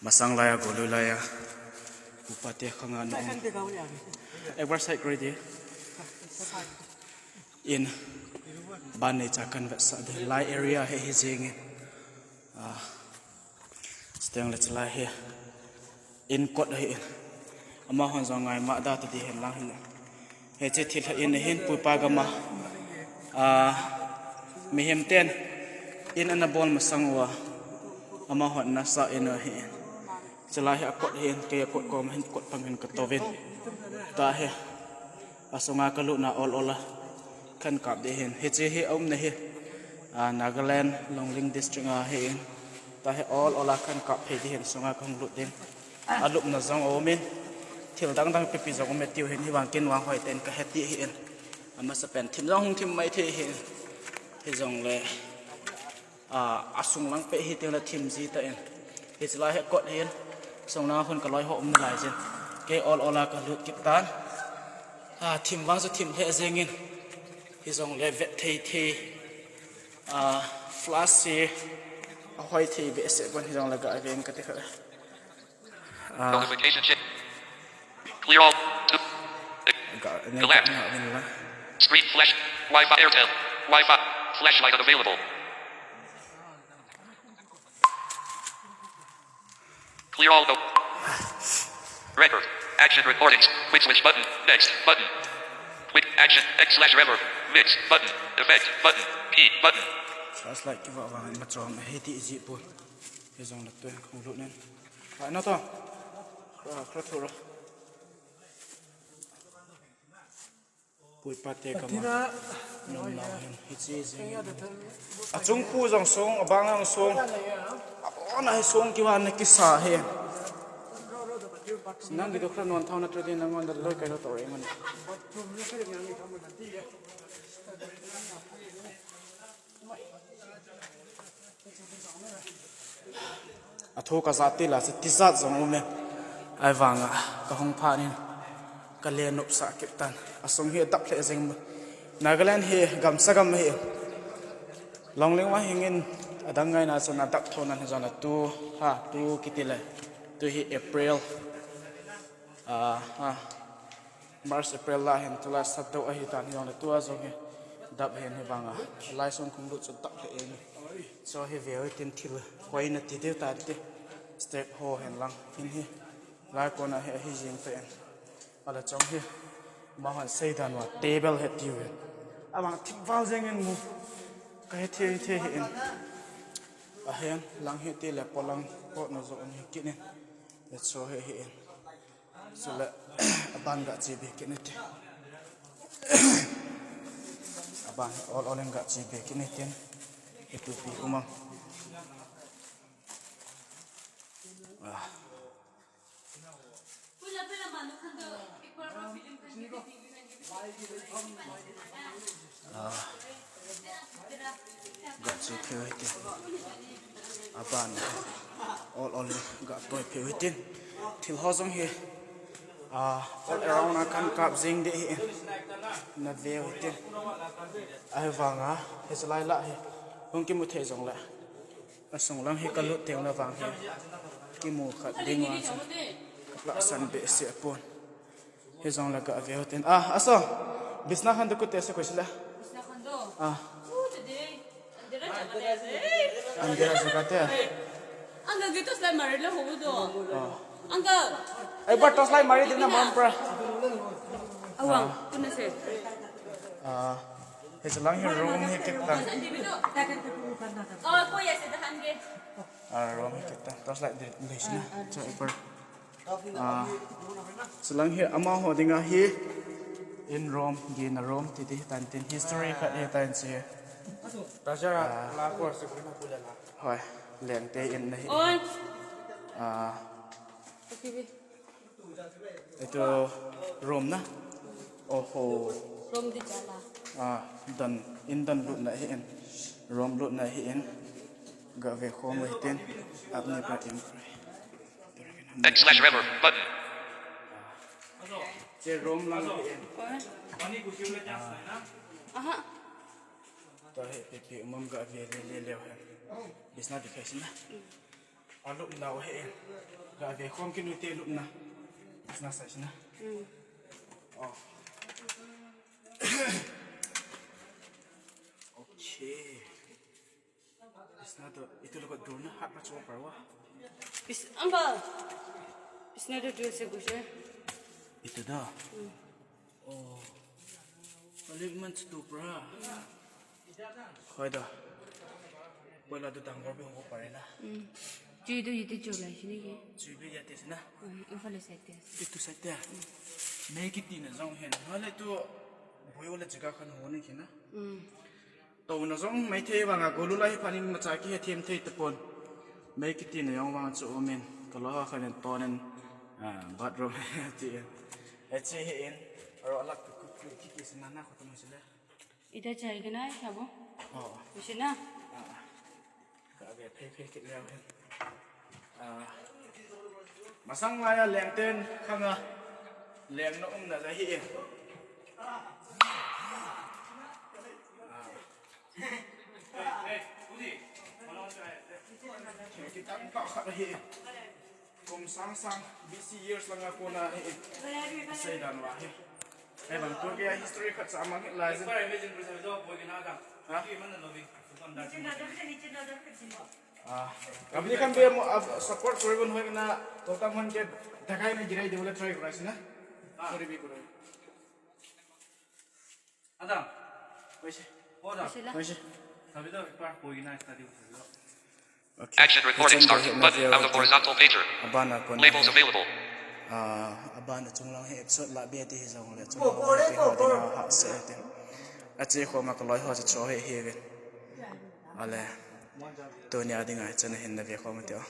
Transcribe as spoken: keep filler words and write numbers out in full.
Masang laia, golui laia, upa te khanga na um. Ek bar side koi di. In, ban nei cha kan vetsah di. Lai area hi hi jing in. Ah, steng le chalai hi. In kot hi in. Amahon jong ngai ma da ta di hen lang hi. Hiche thil hi in hin puipa gama, ah, mihem ten in ana bol masang uva, amahon ana sah in ahi. Chulai hi akot hin, kei akot koma hin kot pang hin ka touvin. Tahi, asunga ka lutna ol ol a kan kap di hin. Hiche hi aumna hi, ah, Nagaland, Longling District a hi in. Tahi ol ol a kan kap phei di hin, sunga ka hung lut ding. Alupna jong aumin, thil dang dang pipi jong aume tiu hin, hivang kin vang hoi ten ka heti hi in. Amasapen thim jong hung thim mai thei hi in. Hijongle, ah, asung lang peh hi teng le thim ji ta in. Hichelai hi kot hin, sung lang a hin ka loi ho um nalai jin. Kei ol ol a ka lut kit tan. Ah, thim vang chu thim lheh jeng in. Hijongle vet thei thei. Ah, flash hi ahoi thei behseh pon hijongle ga veng kati kha. Ah. Notification check. Clear all. Two. Ga, ne, collapse. Ga, ne, la. Screen flash. Wi-Fi Airtel. Wi-Fi. Flashlight unavailable. Clear all. No. Record. Action recordings. Quick switch button. Next button. Quick action. X slash reverb. Mix button. Effect button. P button. Flashlight kiva vang ma chom hiti iji pon. Hijongle tun kong lut nen. Ai, na to. Kra, kra thura. Puipa te kama. Nom nau hin, hiche jing. Achung pu jong song, abang jong song. Abona hi song kivan na kisa hi. Nang kitu kra non thau na tu din nang on da loi kai lo to re ngon. Athu ka jat tila chu tijat jong um e. Ahivanga ka hung phat in ka le nopsah kit tan. Asung hi adap lheh jeng. Nagaland hi gamsa gam hi. Longling vang hingin adang ngaina chun adap thou nan hijongle tu ha tu kiti le. Tu hi April. Ah, ah. March, April la hin tulai sat deuh ahi tan hijongle tua jong hi dap hin hivanga. Lai sung kung lut chu dap lheh in. Chu hi veu tin thil hoina ti deu ta ti. Step ho hin lang hin hi. Lai kona hi ahi jing ta in. Ala chong hi. Mahon seidan uva table hi tiu hin. Avang thik val jeng in mu. Ka hi thei thei hi in. Ahin lang hi ti le polang pot na jo ni kit in. Chu hi hi in. Chule, aban ga chi be kit ni te. Aban ol ol in ga chi be kit ni tin. Hitu pi umang. Ah. Ah. Ga chi pheu hite. Aban. Ol ol ga toi pheu hite. Thil ho jong hi. Ah, all around a kan kap jing di hi. Na veu hite. Ahivanga, hiche lai la hi. Hung kimu thei jongle. Asung lang hi ka lut teng le vang hi. Kimu khat ding vang chu. Ka lahsan behseh pon. Hijongle ka ve hoten. Ah, aso. Bisna khan do kute se koi sila. Bisna khan do. Ah. Andhera jaga te. Uncle, gitu slide mari le ho do. Ah. Uncle. Ek bar torch light mari dina mon pra. Awang, kuna se. Ah. Hiche lang hi room hi kit ta. Ah, room hi kit ta. Torch light di, di sina. Cha, ek bar. Ah, hiche lang hi amaho dinga hi in room, gina room, titi tan tin history khat hi tan si. Raja la ko se ko na pula la. Hoi, leng te in na hi. Oi. Ah. Itu room na. Oho. Room di chala. Ah, dan, in dan lutna hi in. Room lutna hi in. Ga ve khom hitin. Apni pa in. X slash reverb button. Che room lang hi in. Aha. To hi pipi umam ga ve le le le. Bisna di khaisina. Alupna u hi. Ga ve khom kit u hite lupna. Sna sa sna. Hmm. Oh. Okay. Sna to, itu lo ko dur na hat pa cho parwa. Is, uncle. Sna to dur se kushe. Itu da. Hmm. Oh. Kali man chutu pra. Khoi da. Poila tu dangor be ho pare na. Hmm. Chui tu yiti chu lai sini ke. Chui be ya te sina. Hmm, in fale sai te. Itu sai te. Mei kiti na jong hen. Hale tu boi wala jaga khan ho ni kina. Hmm. Touna jong mei thei vanga golu lai phanin macha kihe them thei tapon. Mei kiti na jong vang chu umin. Kalo ha khanin tonin, ah, bathroom ti. Eche hi in. Aro alak tu kuk kuk kiki sina na khotum sile. Ita chai kena sabo. Oh. Usina. Ah. Ka ve phei phei kit leu hen. Ah, masang laiya lengten khanga lengna umna ja hi e. Ah. Thil kitam tah khat ahi. Kum sang sang B C years langa kona hi. Asei dan uva hi. Hei bang tu kei history khat cha mang hih lai jin. Ha? Ah, kami kan be mo, ah, support kori bon hoi na to tam hon ke dagai na girai de wala try kora sina. Sorry be kora. Adam. Hoise. Hoda. Hoise la. Hoise. Sabi do par koi na study sabi do. Okay. Action recording start button out of horizontal pager. Abana kona. Labels available. Ah, abana chunglang hi episode la be ti hi jong le chunglang hi ho dinga ha se te. Ache khoma ka loi ho cha cho hi hi ve. Ale. Tunia dinga chana hin na ve khoma te o.